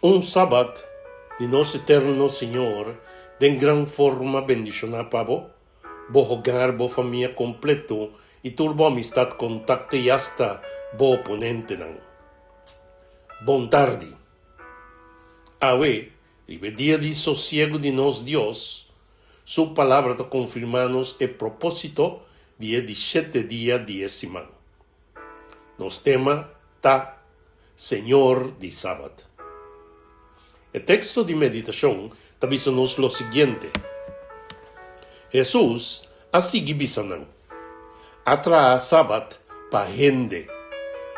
Un Sabat di nos Eterno Señor den gran forma bendishoná pa bo, bo hogar, bo famia kompleto i tur bo amistat, kontakto i asta bo oponentenan. Bon tardi. Awe, riba e dia di sosiegu di nos Dios, Su Palabra ta konfirmá nos e propósito di e di shete dia di e siman. Nos tema ta Señor di Sabat. E teksto di meditashon ta bisa nos lo siguiente, Hesus a sigui bisa nan, A traha Sabat pa hende,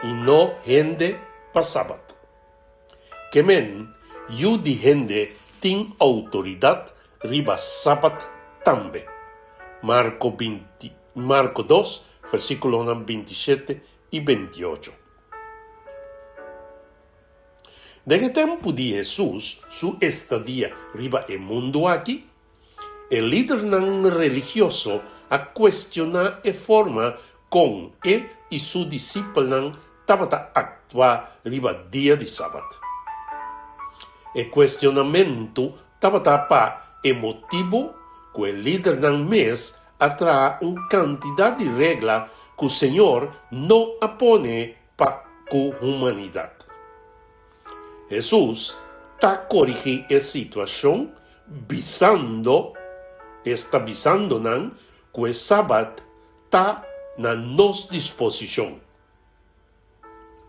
i no hende pa Sabat. Ke men, Yu di hende tin outoridat riba Sabat tambe. Marko binti, Marko dos, versíkulonan bintishete i bintiocho. Den e tempu di Hesus su estadia riba e mundu aki, e lidernan religioso a kuestioná e forma kon e i su disipelnan tabata aktua riba dia di Sabat. E kuestionamentu tabata pa e motibu ku e lidernan mes a traha un kantidat di regla ku Señor no a pone pa ku humanidat. Hesus ta korigí e situashon bisando, esta bisando nan ku e Sabat ta na nos disposishon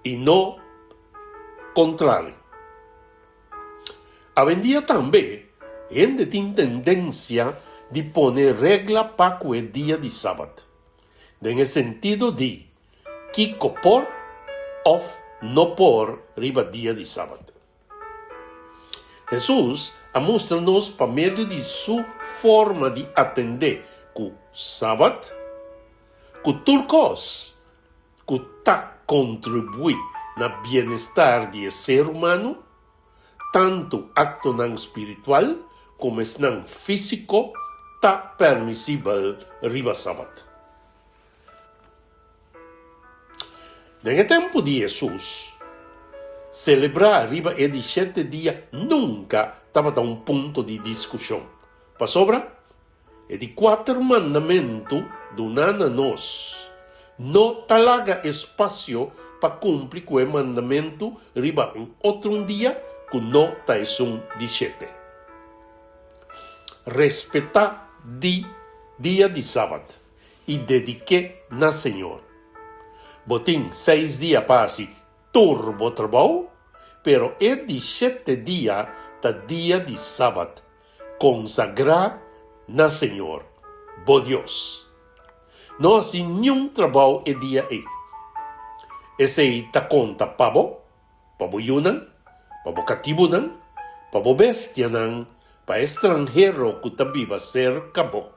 i no kontrali. Awendia tambe hende tin tendensia di pone regla pa ku e dia di Sabat, den e sentido di Kiko por òf no por riba dia di Sabat? Hesus a mustra nos pa medio di su forma di atendé ku Sabat, ku tur kos ku ta kontribuí na bienestar di e ser humano, tantu aktonan spiritual komo esnan físiko, ta permisibel riba Sabat. Den e tempu di Hesus, selebrá riba e di shete dia nunka tabata un punto di diskushon, pasobra e di kuater mandamentu duná na nos no ta laga espasio pa kumpli ku e mandamentu riba un otro un dia ku no ta esun di shete. Respetá di dia di Sabat. i dedik'é na Señor. Bo tin seis dia pa hasi tur bo trabou, pero e di shete dia ta dia di Sabat, konsagrá na Señor, bo Dios. No hasi niun trabou e dia ei. Esei ta konta pa bo, pa bo yunan, pa bo katibunan, pa bo bestianan, pa e stranhero ku ta biba serka bo.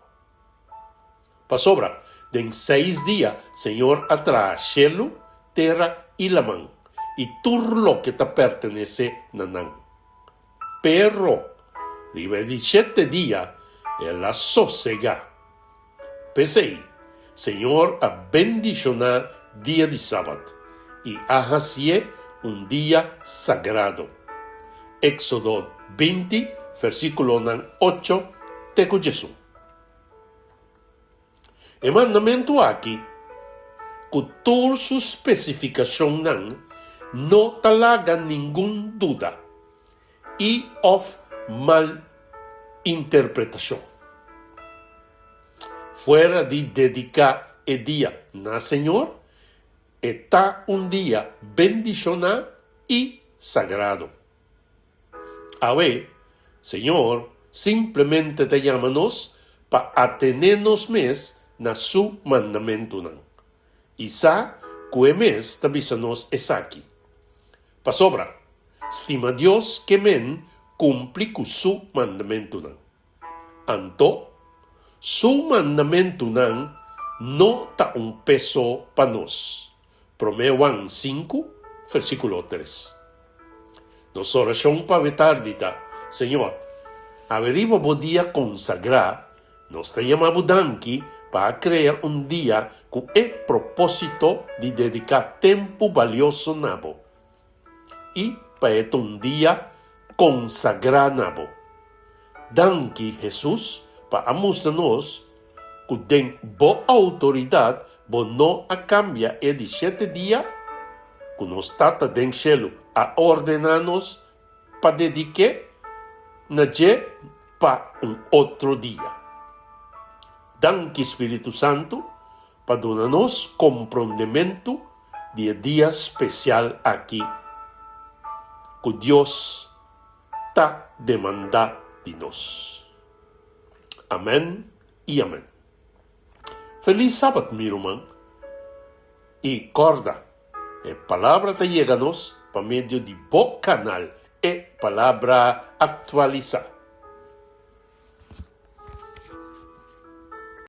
Pasobra den seis dia Señor a traha shelu, tera i laman, i tur loke ta pertenesé na nan. Pero, riba e di shete dia el a sosegá. P'esei, Señor a bendishoná dia di Sabat i a hasié un dia sagrado. Éksodo binti, versíkulonan ocho te ku djesun. E mandamentu aki, ku tur su spesifikashonnan, no ta laga ningun duda i òf mal interpretashon. Fuera di dediká e dia na Señor, e ta un dia bendishoná i sagrado. Awe, Señor simplemente ta yama nos pa atené nos mes na Su mandamentunan. I sa ku E mes ta bisa nos esaki. Pasobra, stima Dios ke men kumpli ku Su mandamentunan. Anto, Su mandamentunan no ta un peso pa nos. Promé Juan sinku, versíkulo tres. Nos orashon pa awe tardi ta, Señor, awe riba bo dia konsagrá, nos ta yama bo danki pa a krea un dia ku e propósito di dediká tempu balioso na bo i pa e ta un dia. konsagrá na bo. Danki Hesus pa a mustra nos ku den bo outoridat bo no a kambia e di shete dia ku nos Tata den shelu a ordená nos pa dedik'é na dje pa un otro dia. Danki Spiritu Santu pa duna nos komprondementu di e dia spesial aki ku Dios ta demandá di nos. Amèn i amèn. Felis Sabat mi ruman i kòrda e palabra ta yega nos pa medio di bo kanal E Palabra Aktualisá.